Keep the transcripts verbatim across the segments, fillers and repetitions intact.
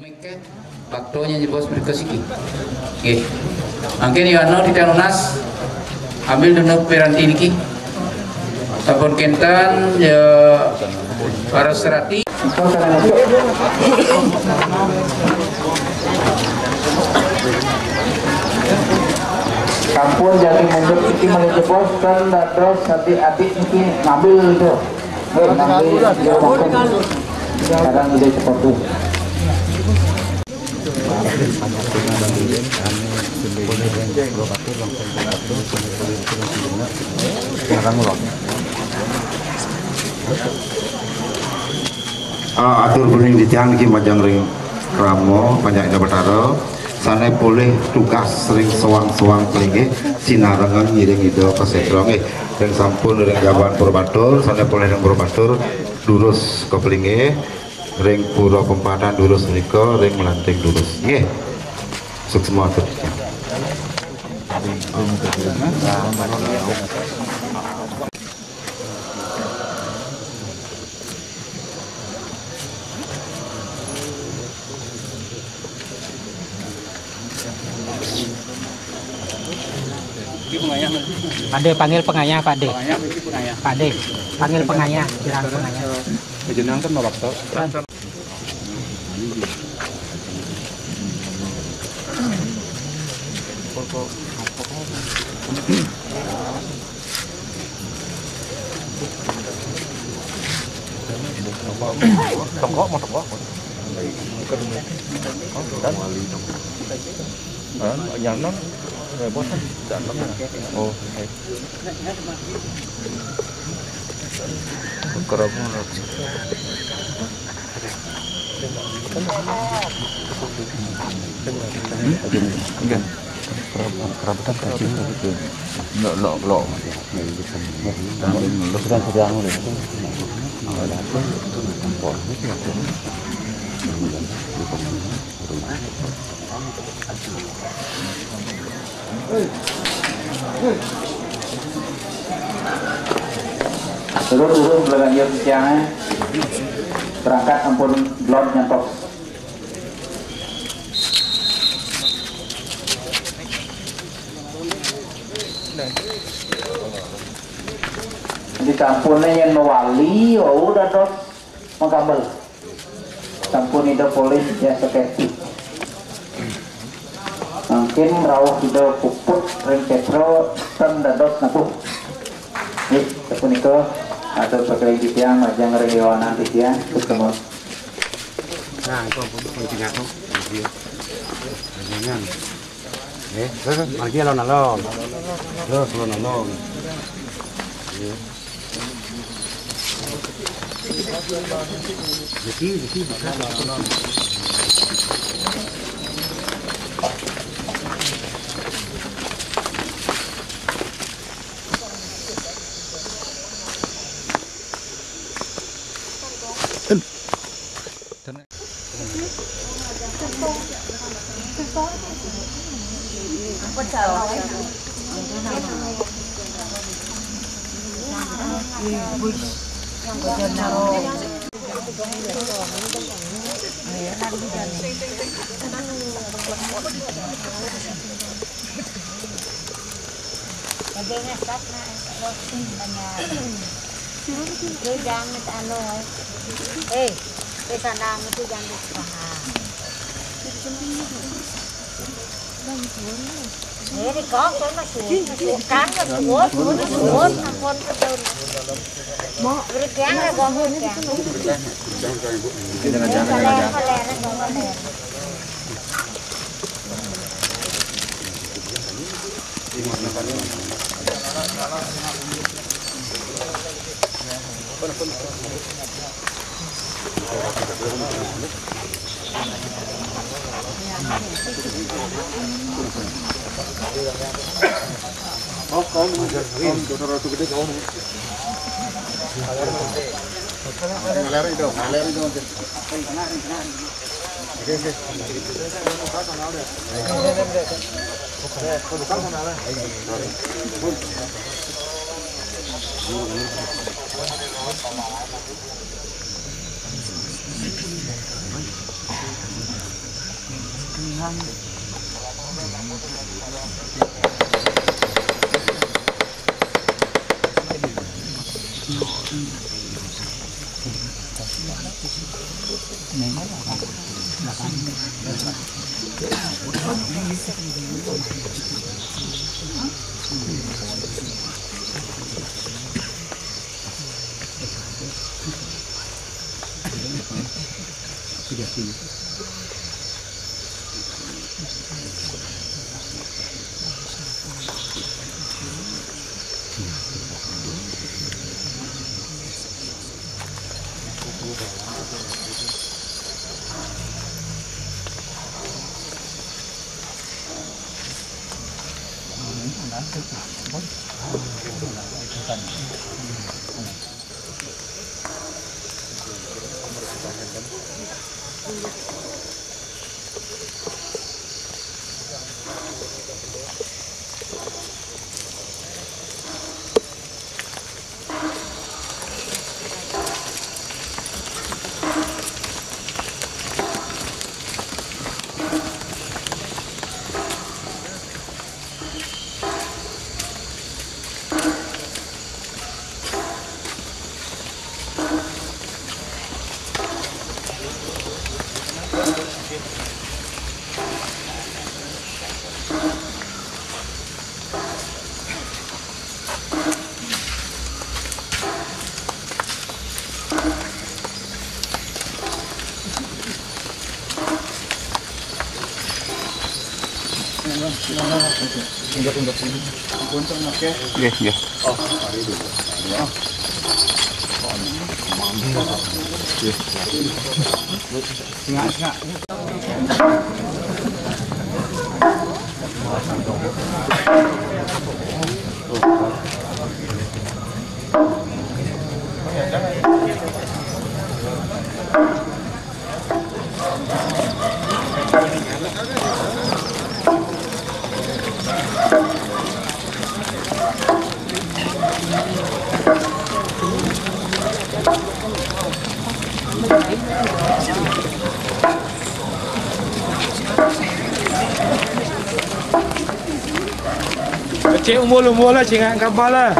Lengket, baktonyo nyo bos berikut siki. Oke. Mangkin Yohano titiang nunas, ambil dulu piranti niki. Sampun kenten, ya, para serati. Sampun jadi mundur siki malih jebos, kan dados adik-adik niki ngambil itu. Hei, ngambil, ya, makan. Kadang dia cepat tuh. Ah, atur uning titiang niki majeng ring krama panjak Ida Batara, sane polih tugas ring soang-soang palinggih, sinarengan ngiring Ida ka setra nggih. Ring sampun ring jaban Pura Batur, sane polih ring Pura Batur, durus ka palinggih. Ring Pura Pempatan durus nika, ring Melanting durus. Nggih. Suksma atur titiang. Pakde, panggil pangayah, Pakde. Pakde, panggil pangayah, kirang pangayah. Jenengan kan mawaktu. Tengok, mau tengok. Dan? Hah? Nyanan? Eh, bosan? Dalam. Oh, oke. Kerabun. Enggak. Kerabutan kacil gitu. Lo, lo, lo. Lo sedang sedang gitu. Turun, turun, belakang dia siang, eh. Berangkat ampun blon nyantos. Jadi sampune yen mawali, wau dados makambel. Sampun Ida polih ya saketi. Mangkin rauh Ida puput ring setra ten dados nabuh. Nggih, sapunika atur pakeling titiang majeng ring yowanan titiang, ketemu. Nah, itu ampun, kuncinya tuh. Iya. Jangan. Eh, terus, margi alon-alon. Terus, alon-alon. Iya. Jadi, jadi, bukan. Lagi ngesot, nak, terus banyak. Lu jangan anu, eh. Eh, di sana itu jangan lupa. Eh, di kau, kau masuk, masukkan, masuk, masuk, masuk, ampun, betul. Mau. Berikan ya, gua mau ya. Jangan, jangan, jangan, jangan. Kalau yang, kalau yang, kalau yang. Ngaleri dong, ngaleri dong. Nggih, nggih. Cek umur-umur lah, cek ngak kabar lah.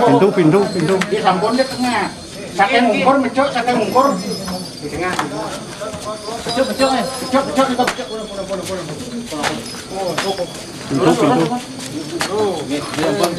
Pintu, pintu, pintu. Dia sampun dia tengah. Saking mungkur, mecok, saking mungkur. Di tengah. Pecok, pecok, eh. Pecok, pecok, kita pecok. Pun, pun, pun, pun, pun. Oh, cukup. Pintu, pintu. Nggih, nggih, ampun.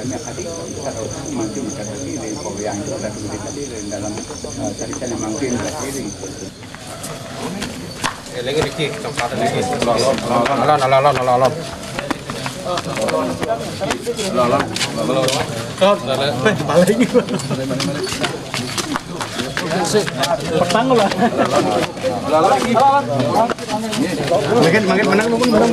Kami tadi kita tahu mungkin kita tadi dari Pawiang itu ada dua tadi dari dalam, eh, tadi saya mungkin tadi. Eh, lagi Ricky, tempat lagi. Alon, alon, alon, alon, alon. Alon, alon. Kau dah, dah. Eh, balik ni. Petang lah. Makin, makin menang, makin menang.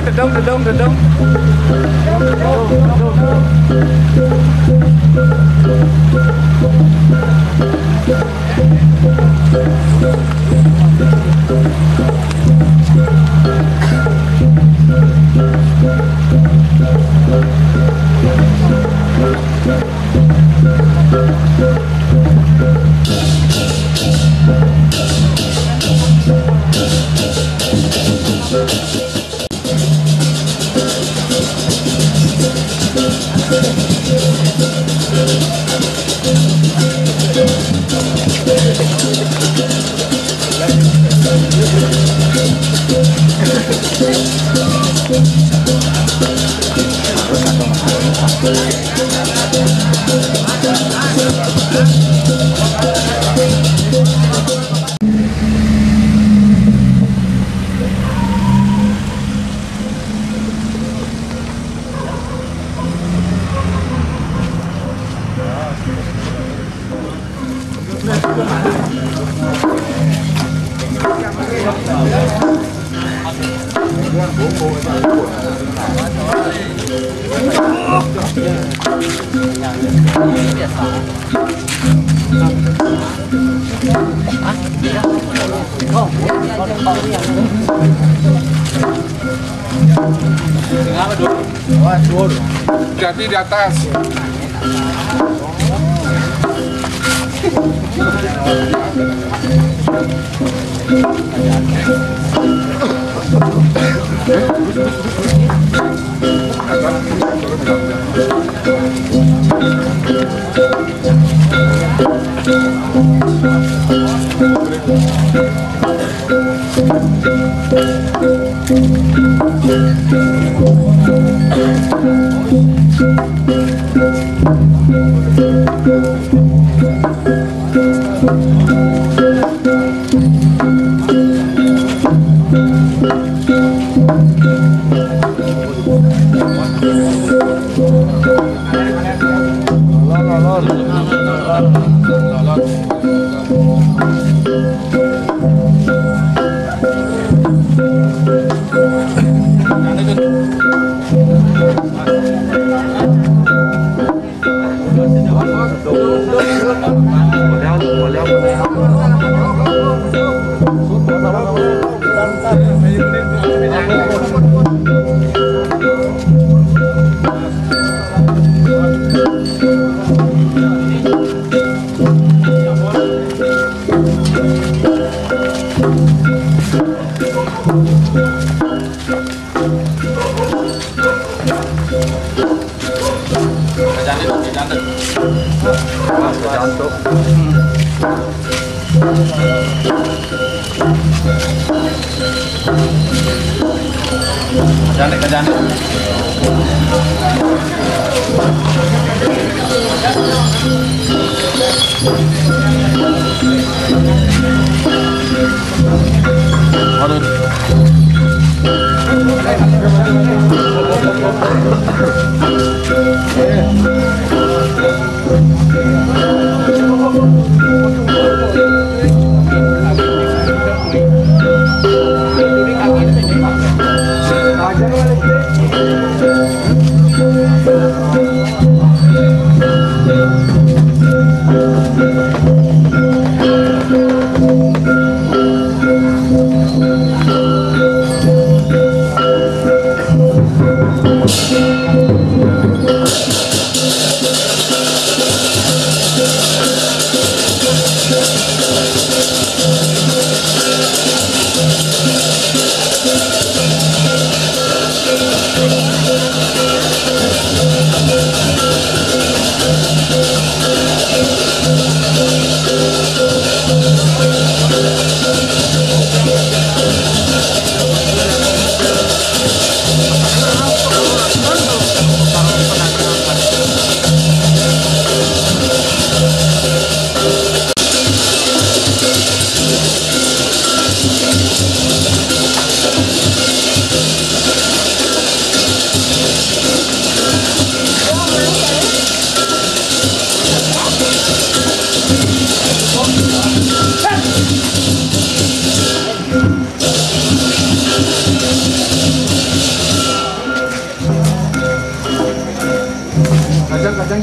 Dedong, dedong, dedong. Jadi di atas. Jangan, jangan. Sing.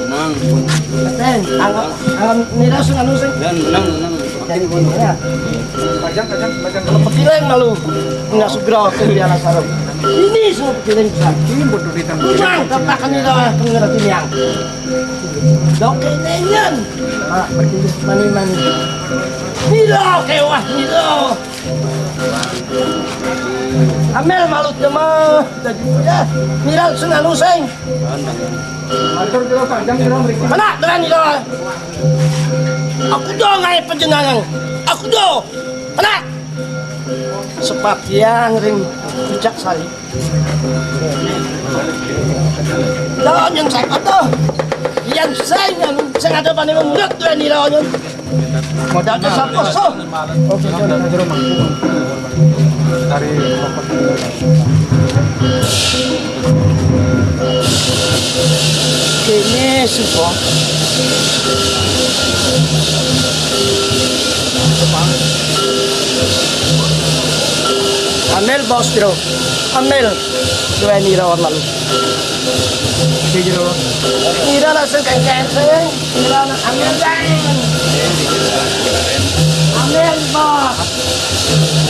Nang. Sing. Ang, ang nila sing anu sing. Yan, nang, nang. Jadi gini ya. Pajang, pajang, pajang. Kalau pekiling malu. Nggak segera ke dia lah sarung. Ini semua pekiling besar. Ini buat duitan. Rumah tapakan nila pengerti yang. Dok ini yan. Pak, pergi mani-mani. Nila kewah nila. Amel malut jema. Jadi ya. Nila sing anu sing. Matur kira panjang kira mriki. Mana dengan nila? Aku do ngai panjenengan. Aku do. Mana? Sepatian ring pucak salib. Lah nyun saya kata. Yang saya nyun saya ada panen mulut tu ni lah nyun. Modal tu sapa so? Oke, jero, jero, Mang. Dari Kene supo. Amel bos bro. Amel. Dua ni rawan lalu. Oke, jero. Ira langsung ke kenseng. Ira na ambil dai. Ambil bos.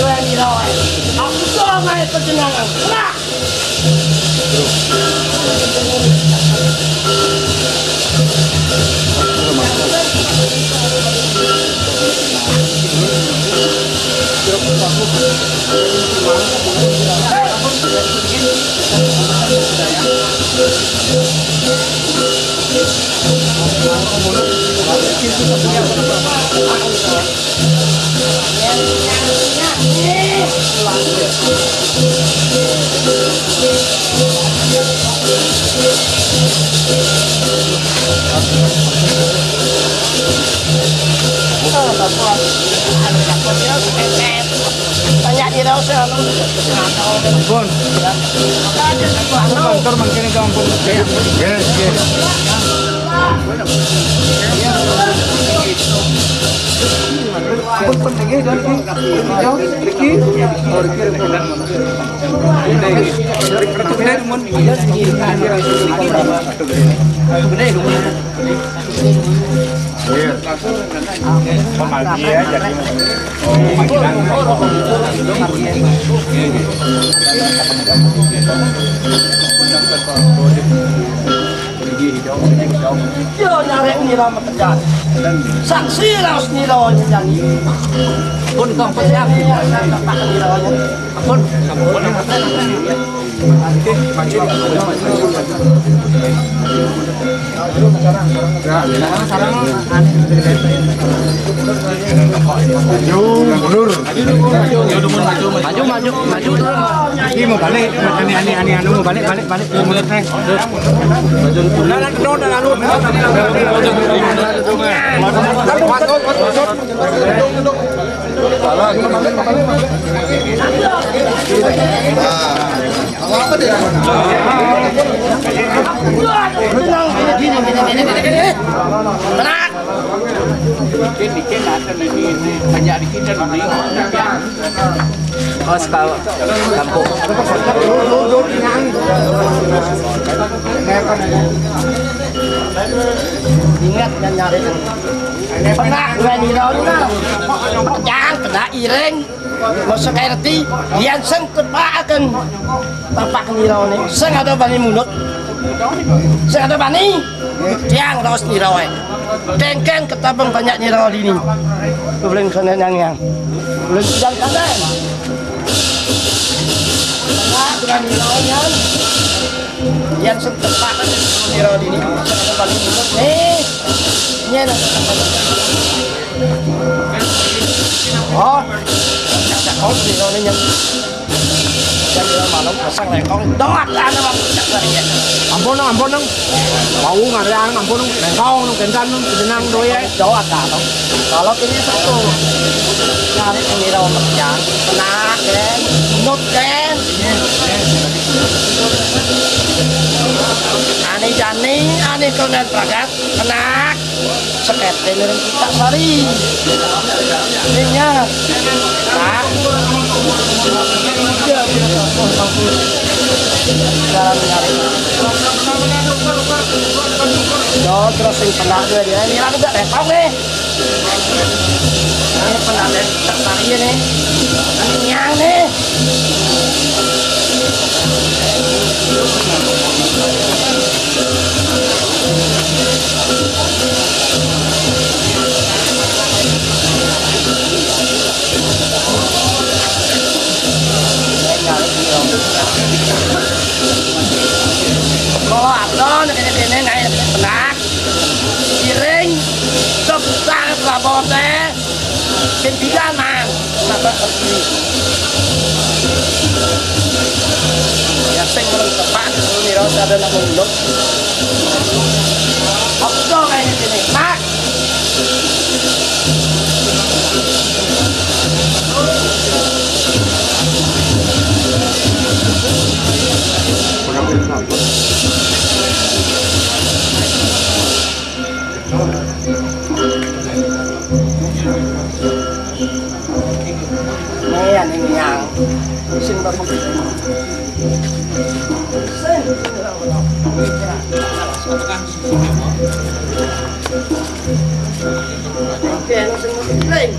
Dua ni rawan. Aku tuh main pertenangan. Lah. Banyak di raus ya, Bang. Ampun. Kantor mangkene ke ampun. Nggih, nggih. Ampun, penting ya, dan iki. Iki. Oh, iki. Gede, mun. Gede, mun. Iya. Pemagi ya, jadi pemanggilan. Yo nyarek nira metekan. Saksi raos nira nyanyi. Pun kang penyakit. Pun. Maju, mundur. Maju, maju, maju terus. Ini mau balik, ini, ini, ini, anu, mau balik, balik, balik. Mundur, eh. Jalan terus, jalan terus. Masuk, masuk, masuk. Tenang. Mungkin dikit ada nih, banyak dikit dan beli. Mas, kalau kampung. Ingat dan nyari. Pernah dua nira, nah. Jangan kena iring. Masa kayak reti, yen sing tepakaken tapak nirane, sing ada bani munut. Sing ada bani, tiang raos nirae. Kengkeng ketabang banyak nira dini. Belum kena nyang-nyang. Belum jalan kandang. Nah, dengan nirane. Yen sing tepak kan nira dini, sing paling mulut nih. Nyen. Oh. Cakap kau nira nih, nyen. Yen nira malam pasang lekong. Dot, ada bang, cak lari ya. Ampun, ampun, nang. Mau ngare ang, ampun, nang. Lekong, nang, kendan, nang, tenang, doy, ya. Dot, ada, nang. Kalau kini satu. Nyari nira yang. Tenang, kan. Nut, kan. Ani jani, ani konan pragat, anak. Sekete ngiring kita mari. Nya. Nah. Jalan nyari. Yo, terus sing penak dua dia. Ini lagi gak repot nih. Ini penak deh. Tak mari nih. Ini nyang nih. Kalau abang kene-kene naik penak, piring, sebesar labote, sembilan mang. Kenapa sepi? Ya sing belum tepat, ini rasa ada nak munduk. Abang kayak gini, Mak. Nih, yang ini yang sing bagus. Sing.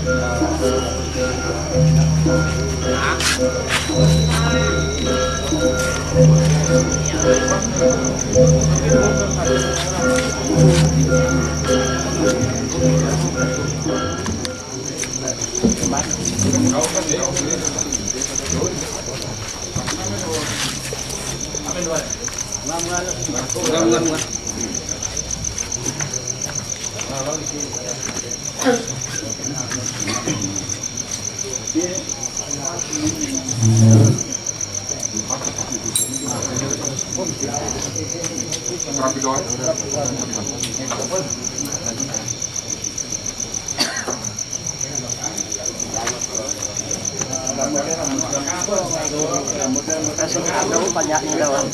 Kasih ada banyak nih, lawan.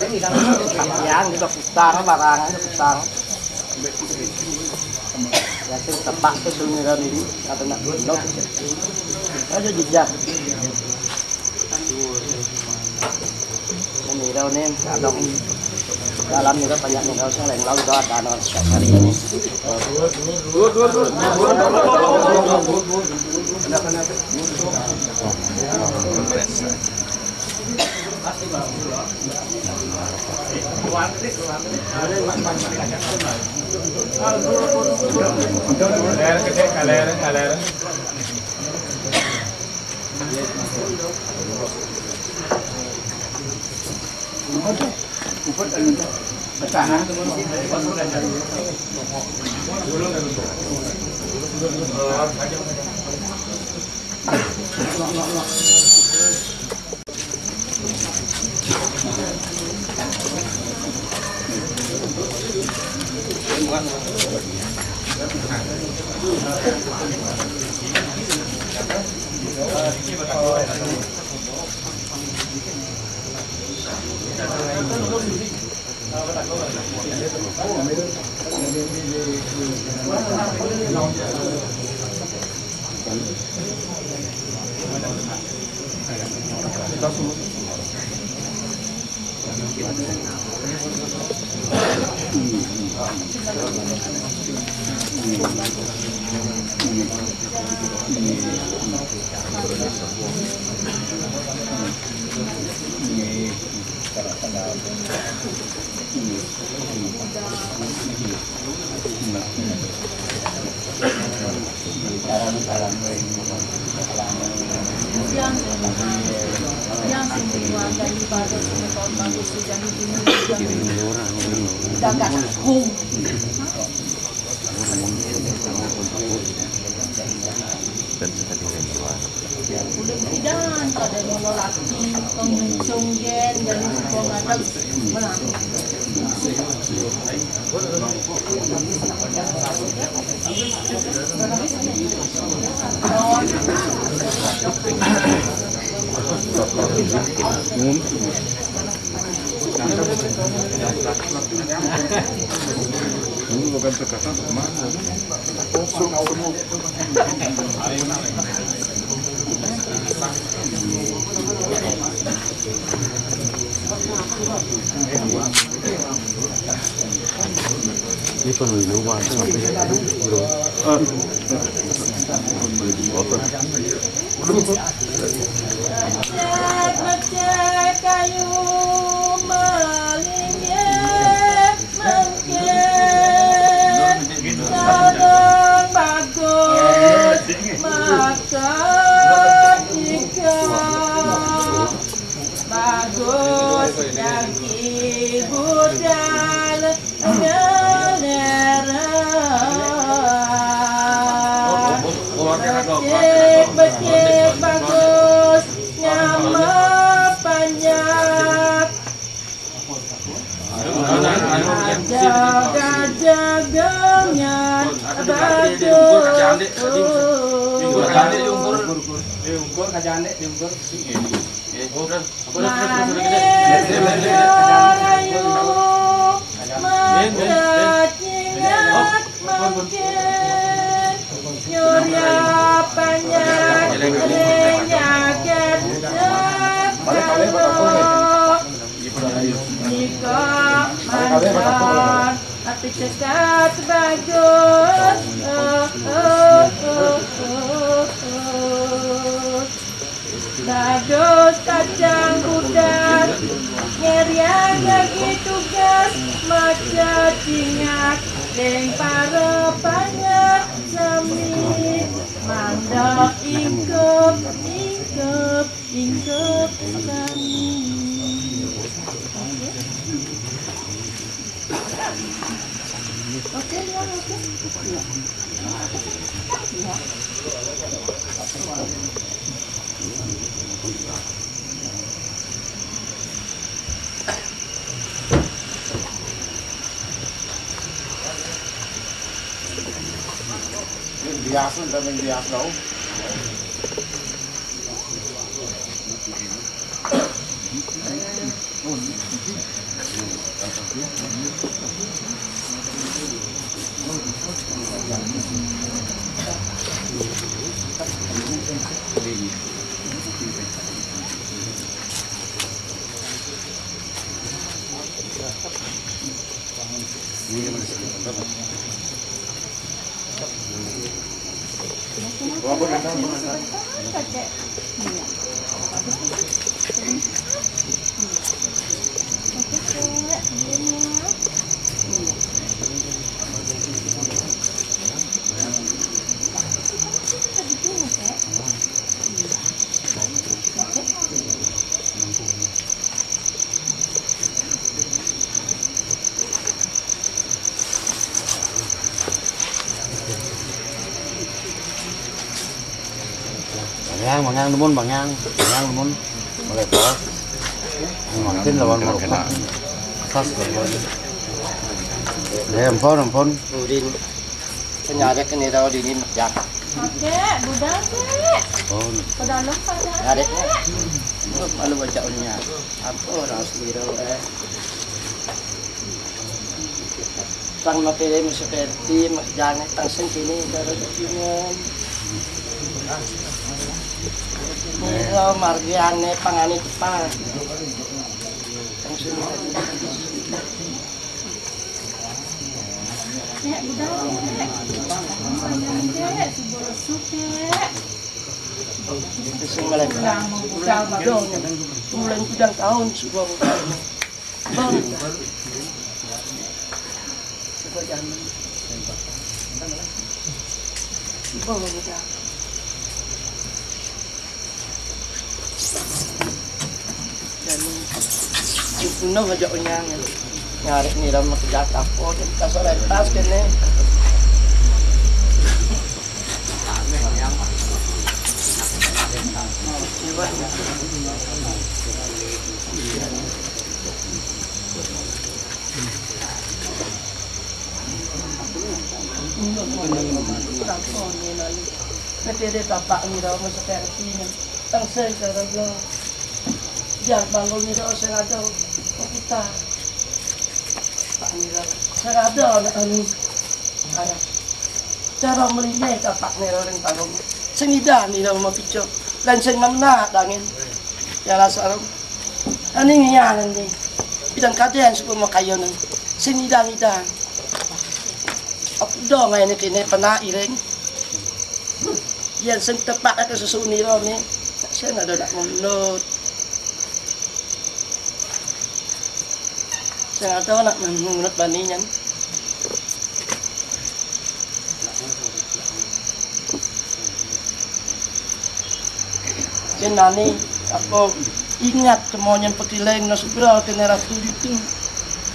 Yang juga kutang, barang juga kutang. Ya, sing tepak tu, sing ngira ni, kata nak blok. Ada jejak. Ini rau ni, ada dalam ni, banyak ni, rau sing lain, rau dah ada, no, setiap hari ni. Yang sing liwat dari bagus, sing tahun bagus, hujan ini, hujan ini. Udah gak tahu. Udah bidan, pada nono laki, penguncung gen, jadi suka ngadep, menang. Ini bukan terkadang kemana? Ini penuh rumah, itu nggak bisa duduk, bro. Becek-becek kayu malinggih mangkin, sareng bagus maka tiga. Bagus dadi budal ngalera. Becik-becik bagus nyama panjak. Jaga-jaganya bagus. Diungkur, kaca andek, diungkur. Diungkur, kaca andek, diungkur. Manis rahayu maka cingat mangkin, nyurya panjak renyah gedeg karo. Nika manggon ati cekat bagus. Dados kacang kudas, ngerian lagi tugas, maca cingat, ring para panjak sami, mandok ingkup, ingkup, ingkup sami. Oke. Oke, ya, oke. Ya. Ya. Biasa, udah main biasa, tau. Bangang, bangang, dumun, bangang. Bangang, dumun. Mulai bos. Mangkin lawan merupakan atas, lawan. Ya, ampun, ampun. Udin. Penyarek ini tahu dini, ya. Oke, budal, Kek. Oh. Pedalem pada. Nyarek. Malu baca unya. Ampun, harus biro, eh. Pang mapele seperti Mas Janet, pang sing kini, kalau kini. Mula margiane pangane Jepang. Pang sing. Kek, budal, Kek. Kek, subur suke. Sing melek. Budal, budal, budal. Mulai budal tahun, subur. Bang. Coba jangan. Bang, udah. Dan punah aja unyang. Ngarep nira mak jatah po, jadi kasar tas kene. Coba. Ngetiri bapak ngira mesti ngerti. Tang saya cara dia. Dia bangun ngira saya ada. Kita. Pak ngira saya ada anak anu. Cara mliné tapak nira ring tarung. Sing idan nira mapica. Lan sing ngenah dangin. Yara sarung. Aning iyang né. Idan kadén suku makayonan. Sing idan-idan. Apa dong ngene kene penak iring. Yén sing tepak ke susu nira né. Sing ada nak ngunut. Sing ada nak ngunut bani nyan. Jenani apa ingat kemonyen pekiling nasubra kene ratu ditu.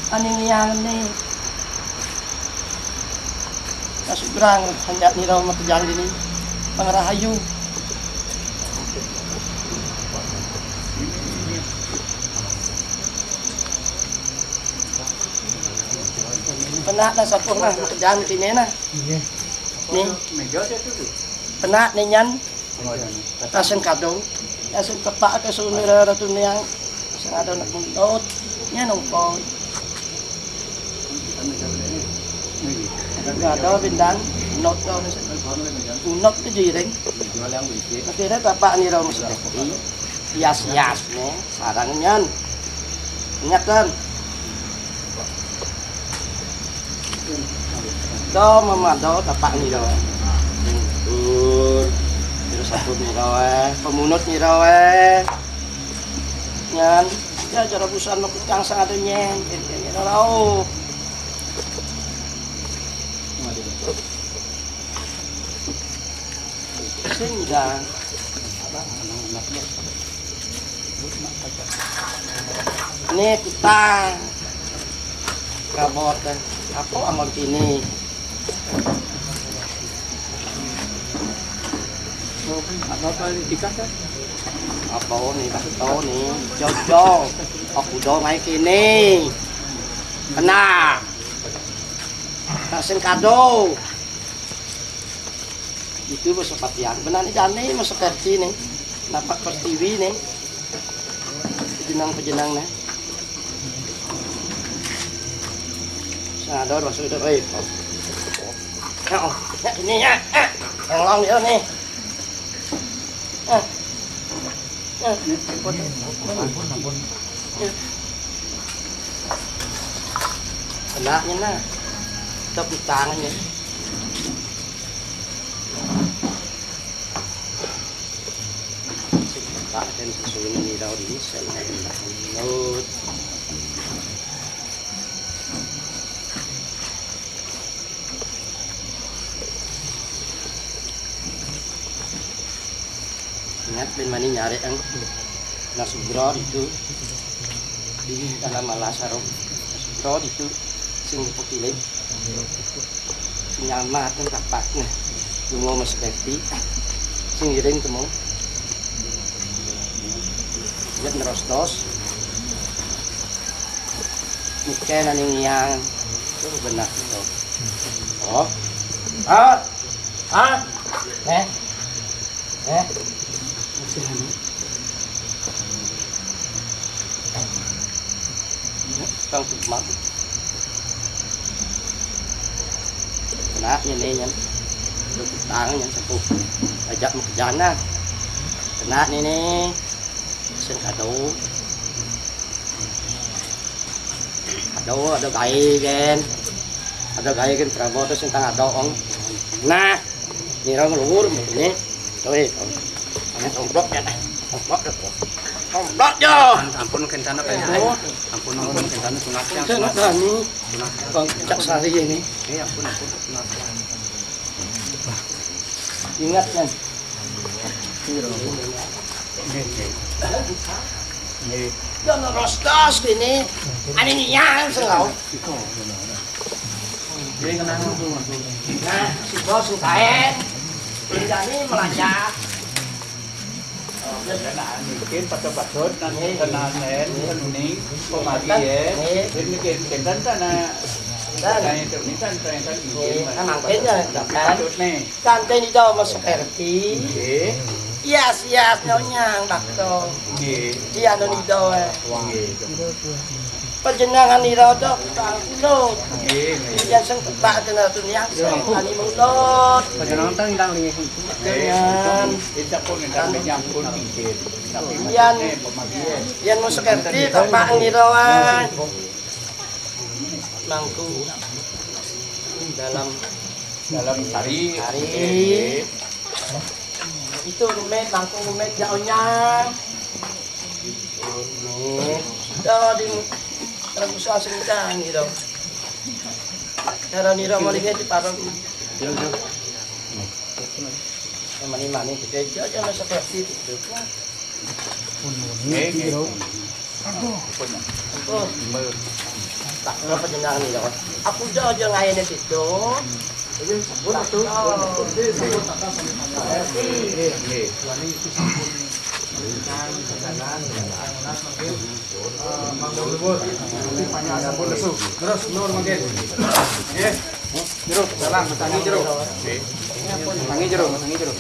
Ani niyane. Nasubrang hanya nira makejang dini. Pangerahayu. Penak dah sapuh nah makejang kene nah. Nggih. Nih. Meja saya tu. Penak ni nyan. Tasen kado. Tasen tepak ke sunira ratu niang. Sing ada nak buntot. Nyan ungkon. Ada bindang. Not kau ni. Not ke jiring. Akhirnya tapak nira mesti. Hias-hias ni. Sarang nyan. Ingat kan? Do mamado tapak nira. Tur. Terus aku nira, eh. Pemunut nira, eh. Nyan. Ya, cara busan mau kecang sang ada nyen. Nyen, nyen, nyen, rauh. Sing dah. Ni kutang. Kabot, eh. Apa amun kini? Apa ni, tak tahu ni. Jojo. Aku do mai kini. Kena. Tak sing kado. Itu masa patian. Benar ni jani masa kerti ni. Nampak pertiwi ni. Pejenang-pejenang ni. Sadar masuk itu. Eh, ya, oh, ya, ini ya. Ah, tolong dia ni. Ah. Ah. Kena ni nah. Tepuk tangan ni. Tak ada sesuatu ni daun ni, saya nak menurut. Ingat, ben mani nyari ang nasubra ditu di dalam alas sarung. Nasubra ditu sing pekiling. Sing nyamaten tapakne. Lunga Mas Keti. Sing ngiring temu. Ingat nerostos. Niken aning yang. Oh, benar to. Oh. Ah. Ah. Eh. Eh. Kang Sukmat. Kena ini yang. Lu kutang yang sepuh. Ajak mau ke sana. Kena ini nih. Sing kado. Ada, ada gaé kan. Ada gaé kan prabot sing tang ada ong. Nah, nira ngeluhur ini. Tuh, eh, ini tomplok ya. Tomplok ya. Tomplok ya. Ampun kencana kan. Oh. Ampun, ampun kencana sunat ya. Kencana kami. Sunat. Bang Cak Sari ini. Eh, ampun, ampun sunat ya. Ingat kan. Nggih. Nggih. Yo nerostos kene. Ane nyang sing laut. Nah, si bos kaen. Bedane melajah. Niki patut-patut nang kenanen kenuning pemati ya. Niki kenten sana. Dan itu ni kan kan kan. Nggih, kan mangkin ya, kan. Patut nih. Kanten ida Mas Kerti. Nggih. Hias-hias nyonyang bakto. Nggih. Iya, anu ida, eh. Nggih. Panjenengan ira to, Pak Kulo. Nggih, nggih. Yen sing tepak ten atun yang sing tani mulut. Panjenengan teng ndang linggih. Dengan Ida pun ingkang nyampun mungkin. Tapi yen, maksudnya pemanggilan. Yen mau sekerti, tepak ngira wae. Mangku dalam Dalam sari. Sari. Nggih. Itu rumit, mangku rumit, jauhnya. Ini. Sudah di terus asing cang gitu. Cara nira malihe di parang. Mani-mani gede aja, aja masa kecil gitu. Nggih, nggih. Oh. Tak apa jenengan ya. Aku aja, aja ngayene itu. Ini sebut tuh. Nggih, nggih. Terus, nur mungkin. Nggih. Jero, salam, tangi jero. Tangi jero, tangi jero.